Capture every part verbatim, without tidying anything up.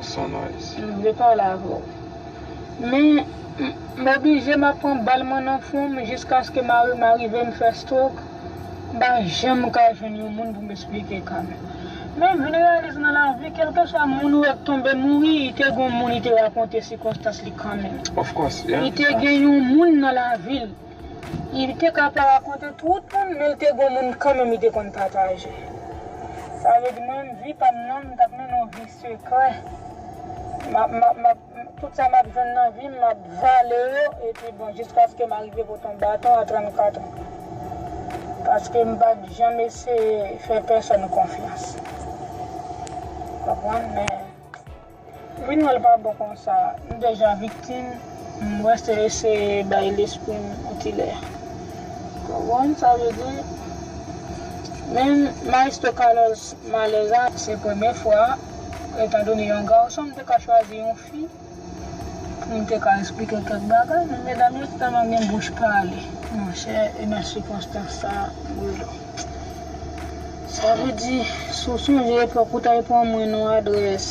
Son noise. M vle pale avè w. Men, m, m oblije m ap pran bal mwen nan fwon m jiskaske mari m arive m fè stroke. M pa janm ka jwenn yon moun pou m esplike kanmenm. Men m vin reyalize nan lavi, kèlkeswa moun ou wè k tonbe mouri, li te gon moun li te rakonte sikonstans li kanmenm. Of course, yeah. Li te gen yon moun nan lavi l. Li te ka pa rakonte tout moun, men l te gon moun kanmenm li te konn pataje. Sa vle di mwen menm vi pa m nan, m t ap mennen yon vi sekrè. M ap, m ap, m ap, tout sa m ap jwenn nan vi m, m ap vale yo, epi bon, jiskaske m arive pote yon baton a trannkat an. Paske m pa t janm eseye fè pèsòn konfyans. Konprann? Men vin wè l pa bon konsa. M deja viktim, m wè se eseye bay lespri m yon ti lè. Konprann sa vle di? Men Maestro Carlos Maleza, se premye fwa, etandone yon gason, m te ka chwazi yon fi pou m te ka esplike kèk bagay, men medam yo tèlman gen bouch pale, monchè, e nan sikonstans sa, m rele w. Sa vle di, si w sonje epòk ou t al pran mwen nan adrès,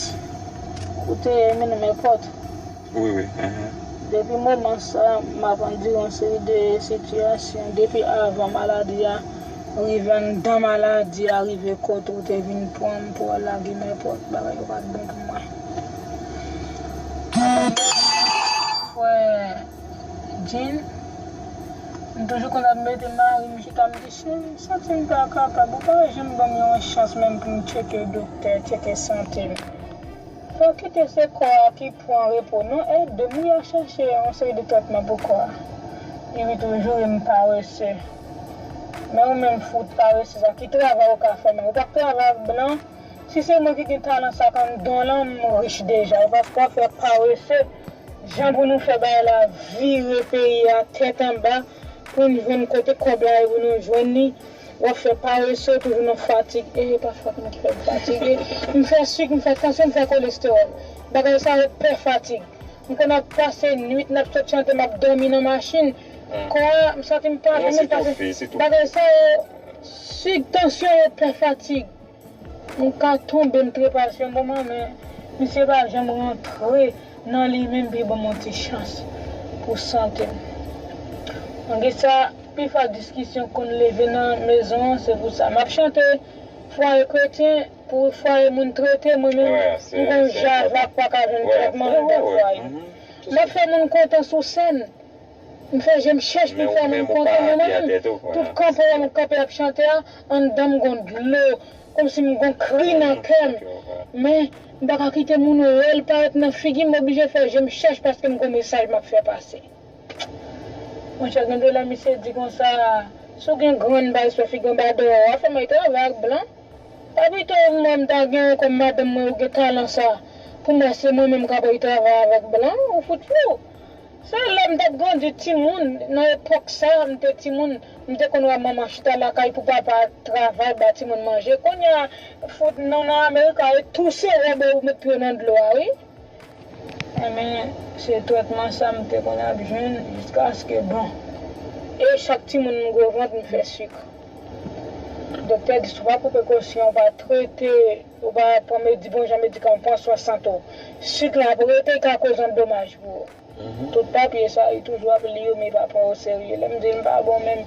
ou te mennen m èpòt. Wi, wi. Depi moman sa, m ap andire yon seri de sitiyasyon. Depi avan maladi a rive, anndan maladi a rive kote ou te vin pran m pou al lage m èpòt, bagay yo pa t bon pou mwen. Frè Jean, m toujou konn ap mete mari m chita, m di, cheri, m santi m pa kapab, ou pa janm ban m yon chans menm pou m tcheke doktè, tcheke sante m. Fò kite se kò a ki pran repo non, ede m wi a chèche yon seri de trètman pou kò a. Li wi toujou e m parese. Men ou menm fout parese sa, ki travay ou ka fè menm? Ou p ap travay ak blan? Si se mwen ki gen talan sa k anndan lan, m rich deja. E paske w ap fè parese, jan pou nou fè bagay la vire peyi a tèt anba, pou n jwenn kote kòb la ye pou nou jwenn li. W ap fè parese, toujou nan fatig. E pafwa ki nou fè m fatige. M fè sik, m fè tansyon, m fè kolestewòl. Bagay sa yo pè fatig. M konn ap pase nwit, n ap sot chante, m ap dòmi nan machin. Kò a, m santi m pa vle menm pase. Bagay sa yo, sik, tansyon yo pè fatig. M ka tonbe, m trepase yon moman, men misye pa janm rantre nan li menm pou l ban m yon ti chans pou sante m. Malgre sa, pifwa diskisyon konn leve nan mezon an, se pou sa. M ap chante fwaye kretyen pou fwaye moun trete, mwen menm, m gon java k pa ka jwenn trètman anndan fwaye. M ap fè moun kontan sou sèn. M fè je m chèch pou m fè moun kontan, men mwen menm, tout kanpe a m kanpe ap chante a, anndan m gon dlo, kòmsi m gon kri nan kè m. Men, m pa ka kite moun wè l parèt nan figi m, m oblije fè je m chèch paske m gon mesaj m ap fè pase. Monchè, gen de lè misye di konsa, si w gen grenn bay sou figi w, anba dèyè w, w ap fè m al travay ak blan. Pa pito mwen m ta gen kòm madanm mwen ou gen talan sa. Pou mwen se mwen menm k ap al travay avèk blan, ou fout fou. Se lè m t ap grandi timoun, nan epòk sa, m te timoun, m te konn wè manman chita lakay pou papa travay ba timoun manje. Kounye a, fout nou nan Amerika, e touse wòb ou met pye w nan dlo a, wi. Enben, se trètman sa m te konn ap jwenn jiskaske, bon. E chak timoun m gwo vant, m fè sik. Doktè di, si w pa pran prekosyon, w pa trete, ou pa pran medi-, bon jan medikaman, pran swen sante w, sik la ap rete, e ka koz yon domaj pou ou. Tout papye sa, li toujou ap li yo, men li pa pran o serye. Lè m di l m pa bon menm,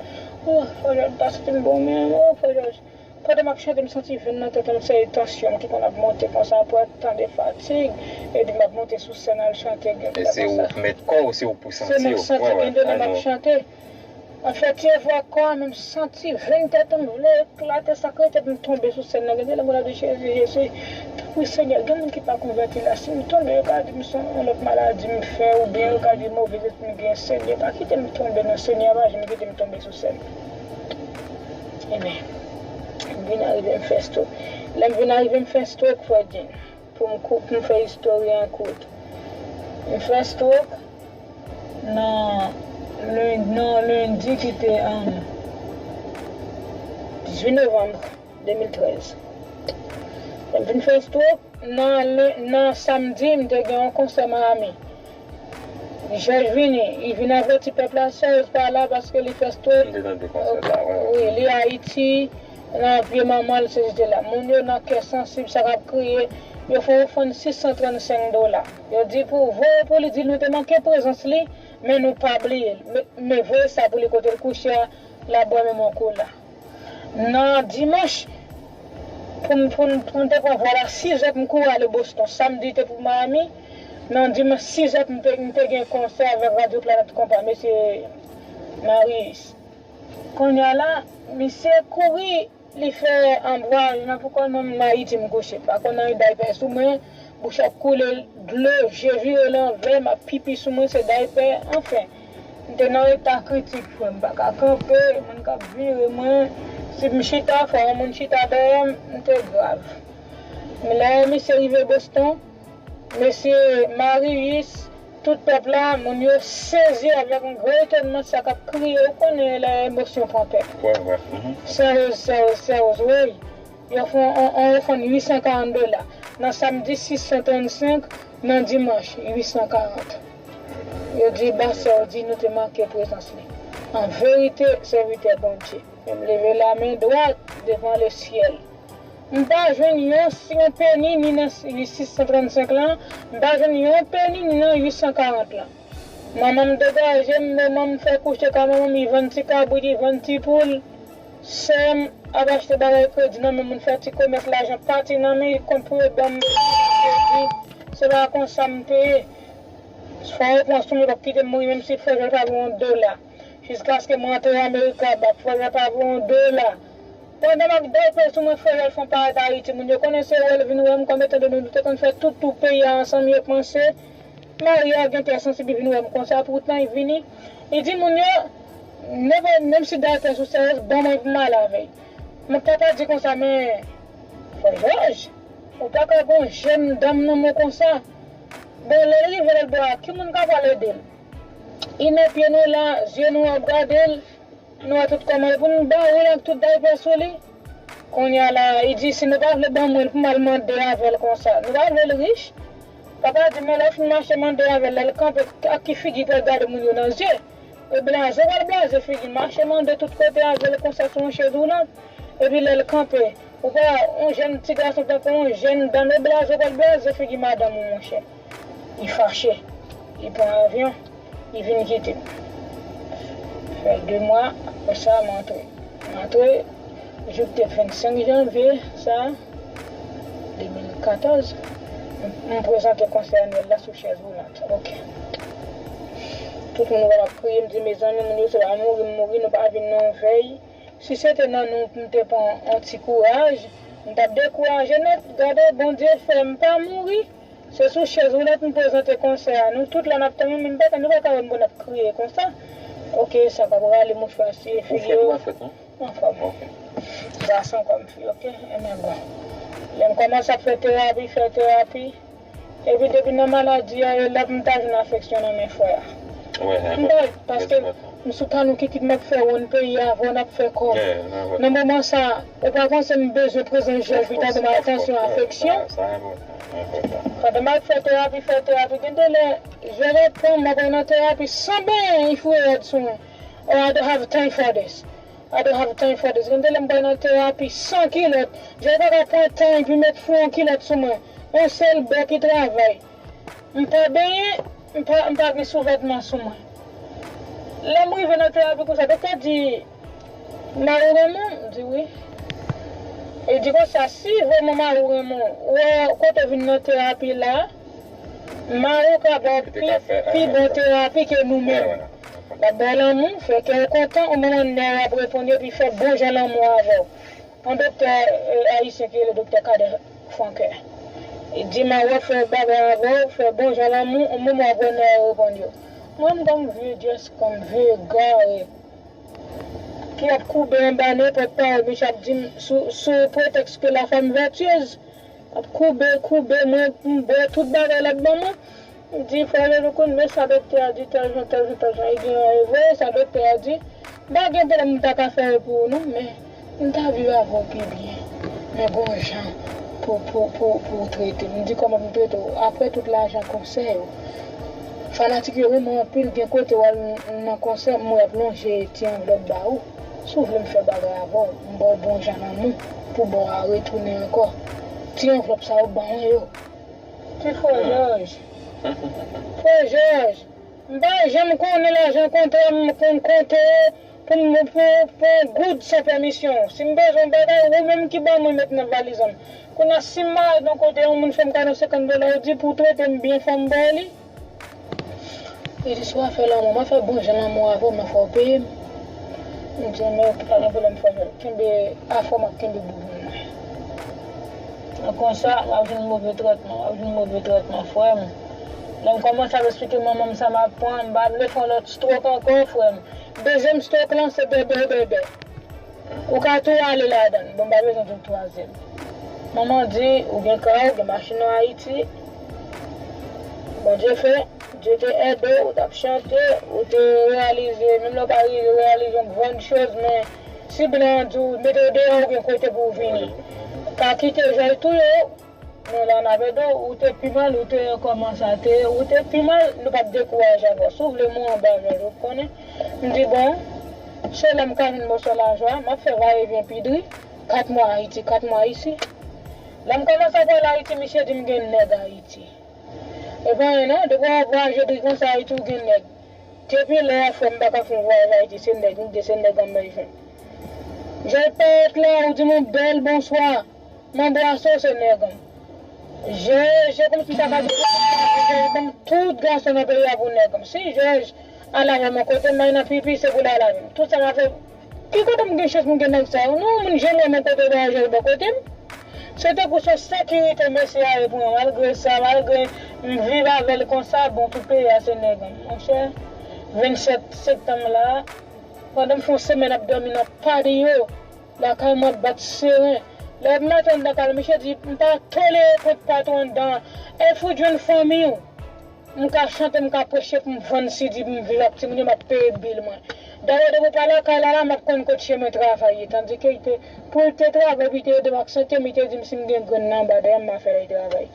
oh, Frè Jòj, m pa santi m bon menm, oh, Frè Jòj. Pandan m ap chante, m santi venn nan tèt mwen, se tansyon m ki konn ap monte konsa, pou tande fatig, epi m ap monte sou sèn al chante, gen lè konsa. E se ou k mèt kò w, se ou k pou santi w. Se m k santi, gen de lè m ap chante. M ap fè ti efò ak kò a, men m santi venn tèt mwen vle eklate, sa kreye tèt mwen tonbe sou sèn nan. Gen de lè m konn ap di, Jezi, Jezi, tanpri, Senyè, gen moun ki pa konvèti la. Si m tonbe, yo ka di m se yon lòt maladi m fè, oubyen yo ka di move lespri m gen. Senyè, pa kite m tonbe, non, Senyè, pa janm kite m tonbe sou sèn. Enben, m vin arive m fè stroke. Lè m vin arive m fè stroke, Frè Jean, pou m kou-, pou m fè istòri an kout. M fè stroke nan len-, nan lendi ki te, um, dizuit novanm de mil trèz. Lè m vin fè stroke, nan len-, nan samdi, m te gen yon konsè Miami. Jòj vini, li vin avèti pèp la, Serge pa la paske li fè stroke. M te tande konsè sa, wi, wi. Wi, li Ayiti, nan vye manman l, se jete la. Moun yo nan kè sansib, sa k ap kriye, Yo fè yon ofrann sis san trannsenk dola. Yo di pou voye pou li, di nou te manke prezans li, men nou pa bliye l. Men, men voye sa pou li kote l kouche a, l ap bwè menm yon kola. Nan dimanch, pou m, pou m, pou m te pran vòl a sizè pou m kouri ale Boston. Samdi te pou Miami. Nan dimanch sizè pou m te, m te gen konsè avèk Radio Planet Compas, mesye Marius. Kounye a la, misye kouri, li fè anbwaj nan pou kò l, mwen menm Ayiti m kouche. M pa konn anyen daypè sou mwen, bouch ap koule dlo, je vire lanvè, m ap pipi sou mwen, se daypè, anfen. M te nan eta kritik, frè m, m pa ka kanpe, moun k ap vire mwen. Si m chita, fò yon moun chita dèyè m, m te grav. Men lè misye rive Boston, mesye Marius, tout pèp la, moun yo sezi avèk yon gwo etònman, sa k ap kriye, ou konnen lè emosyon pran pèp. Wè, wè. Mhm. Sèwoz, sèwoz, sèwoz, wi. Yo fè yon, yon, yon ofrann uit san karant dola. Nan samdi sis san trannsenk, nan dimanch uit san karant. Yo di, ba sè, yo di nou te manke prezans li. An verite, sèvitè Bondye. M leve lamen dwat devan lesyèl. M pa jwenn yon, yon peni ni nan uit san trannsenk lan, m pa jwenn yon peni ni nan uit san karant lan. Manman m degaje m, manman m fè kouche kay manman m, li vann ti kabrit, li vann ti poul. Sè m ap achte bagay kredi nan men moun, fè ti komès, lajan pati nan men, li kont pou yo ban m kredi. Se pa konsa m te ye. Fò yo pran sou mwen, p ap kite m mouri, menm si frè Jòl pa voye yon dola. Jiskaske m rantre Amerika, p ap frè Jòl pa voye yon dola. Pandan m ap dèyè sou mwen, frè Jòl fè yon parèt Ayiti. Moun yo konnen se wè l vin wè m, kòm etan done nou te konn fè tout tour peyi a ansanm, yo panse Maria gen kè sansib, li vin wè m konsa, poutan li vini. Li di moun yo, nenpòt, menm si daypè sou sèwoz, ban mwen pou m ale avè l. Mwen papa di konsa, men, frè Jòj, ou pa ka gon jèn dam nan men w konsa. Bon, lè l rive lòt bò a, ki moun k ap al ede l? Li nan pye nou la, zye nou ap gade l, nou wè tout kòman l pou n ba ou l ak tout daypè sou li. Kounye a la, li di, si nou pa vle ban mwen l pou m al mande avè l konsa, nou pa vle l rich? Papa di, men lè w fin mache mande avè l, lè l kanpe, ak ki figi l pral gade moun yo nan zye? E blaze w pral blaze figi l, mache mande tout kote avè l konsa sou yon chèz woulant. Epi lè l kanpe, ou pa, yon jèn ti gason tankou yon jèn dam, e blaze w pral blaze figi madanm ou, monchè. Li fache. Li pran avyon. Li vin kite m. Fè de mwa, apre sa, m antre. M antre, jou k te vennsenk janvye, sa, de mil katòz, m, m prezante konsè anyèl la sou chèz woulant. Ok. Tout moun wè m ap kriye, m di, mezanmi, moun yo se pa mouri m mouri, nou pa vin nan yon vèy. Si se te nan nou pou m te pran yon ti kouraj, m t ap dekouraje nèt. Gade, Bondye fè m pa mouri. Se sou chèz woulant m prezante konsè a. Nou tout la n ap tann, men m pa, nou pa ka wè m pou n ap kriye konsa. Ok, sa k ap rale mouchwa siye figi yo. Ou fèt, ou pa fèt, non? Anfòm. Ok. Gason kòm fi, ok? Enben bon. Lè m kòmanse ap fè terapi, fè terapi. Epi depi nan maladi a, e la pou m ta jwenn afeksyon nan men frè a. Wè, sa enpòtan. Paske m sou panou ki kit m ap fè wonn peyi a, avè w n ap fè kòb. Nan moman sa, ou pa panse m bezwen prezans jèl, pita pou m atansyon, afeksyon? Pandan m ap fè terapi, fè terapi, gen de lè, jèl ap pran m, m ap nan terapi san benyen, li foure rad sou mwen. Oh, I don't have time for this. I don't have time for this. Gen de lè m pral nan terapi san kilòt. Jèl pa ka pran tan epi met fou yon kilòt sou mwen. Yon sèl bò ki travay. M pa benyen, m pa, m pa gen souvètman sou mwen. Lè m rive nan terapi konsa, doktè di, mari w renmen w? M di wi. Li di konsa, si vrèman mari w renmen w, wè kote w vin nan terapi la, mari w ka ba w pi, pi bon terapi ke nou menm. L ap ba w lanmou, fè kè w kontan, yon moman nèg ap reponn yo, epi fè bon jan lanmou avè w. Yon doktè, eh, ayisyen ki rele doktè Kader Franquin. Li di, mari w ap fè bagay avè w, fè bon jan lanmou, yon moman w ap wè nèg yo reponn yo. Mwen, m kòm vye dyès, kòm vye gare, ki ap koube anba nenpòt pawòl misye ap di m sou, sou pretèks ke la femme vertueuse. Ap koube, koube, mwen, m bwè tout bagay l ap ban mwen. M di, frè Jean-Claude, men sa doktè a di, tèl jan, tèl jan, tèl jan. Li di, e vre, sa doktè a di. M pa gen pwoblèm, m ta ka fè l pou ou, non, men m ta viv avè w pi byen. Men gon jan pou, pou, pou, pou w trete m. M di, kòman pou m trete w? Apre tout lajan konsè yo, fanatik yo renmen w anpil, gen kote w al nan konsè, m wè y ap lonje ti anvlòp ba ou. Si w vle m fè bagay avè w, m ba w bon jan lanmou pou ba w a retounen ankò. Ti anvlòp sa yo ban mwen yo. Ti frè Jòj. Frè Jòj. M pa janm konnen lajan kontra m konn konte yo pou m pou pou yon goud san pèmisyon w. Si m bezwen yon bagay, ou menm ki ban mwen met nan valiz an. Kounye a si m mare nan kote yon moun fè m kado senkant dola, ou di pou w trete m byen fò m ba w li. Li di si w ap fè lanmou, m ap fè bon jan lanmou avè w, men fò w peye m. M di men pa gen pwoblèm frè Jòj. Kenbe afè w, m ap kenbe boubou mwen. Konsa, m ap jwenn move trètman, m ap jwenn move trètman, frè m. Lè m kòmanse ap esplike manman m sa m ap pran, m pa vle fè yon lòt stroke ankò, frè m. Dezyèm stroke lan, se bèbè, bèbè. Ou ka tou ale ladan l. Bon, m pa bezwen di w twazyèm. Manman di, ou gen kay, ou gen machin nan Ayiti. Bondye fè, Dye te ede w, ou t ap chante, ou te reyalize, menm lè w pa rive reyalize yon grann choz, men si blan an di w mete w deyò, ou gen kote pou w vini. Pa kite Jòj touye w. Men la n ap ede w, ou te pi mal, ou te kòman sa te ye, ou te pi mal, nou p ap dekouraje avè w. Si w vle mwen anba Jòj, ou konnen. M di bon, se lè m ka jwenn mòso lajan, m ap fè vayevyen pi dri, kat mwa Ayiti, kat mwa isi. Lè m kòmanse ap al Ayiti, misye di m gen nèg Ayiti. E pa anyen non, depi w ap vwayaje dri konsa Ayiti, ou gen nèg. Depi lè a, frè m, m pa ka fè yon vwayaj Ayiti, se nèg m gen, se nèg an m bezwen. Jòj parèt la, ou di m yon bèl bonswa. M anbrase w, se nèg an m. Jòj, se kòmsi m ta ka di, Jòj ban m tout gason nan peyi a pou nèg an m. Si Jòj al avè m yon kote, m bay nan pipi, se pou l al avè m. Tout sa m ap fè, ki kote m gen chans pou m gen nèg sa yo? Non, moun janm wè m yon kote, bay Jòj bò kote m. Se tankou se yon sekirite mesye a ye pou mwen, malgre sa, malgre m viv avè l konsa, bon, tout peyi a se nèg an m. Monchè, vennsèt septanm la, pandan m fè yon semèn ap dòmi nan patio, lakay mwen ap bat seren. Lè m antre anndan kay la, misye di, m pa tolere kont patwon anndan an. E fout jwenn fanmi w. M ka chante, m ka preche pou m vann si di pou m viv ak timoun yo, m ap peye bil mwen. Dayè, depi w pa lakay la, la, m ap konn kot chemen travay ye. Tandike, li te, pou l te travay, pou li te ede m ak sante m, li te di m si m gen grenn nan anba dèyè m, m a fè l travay.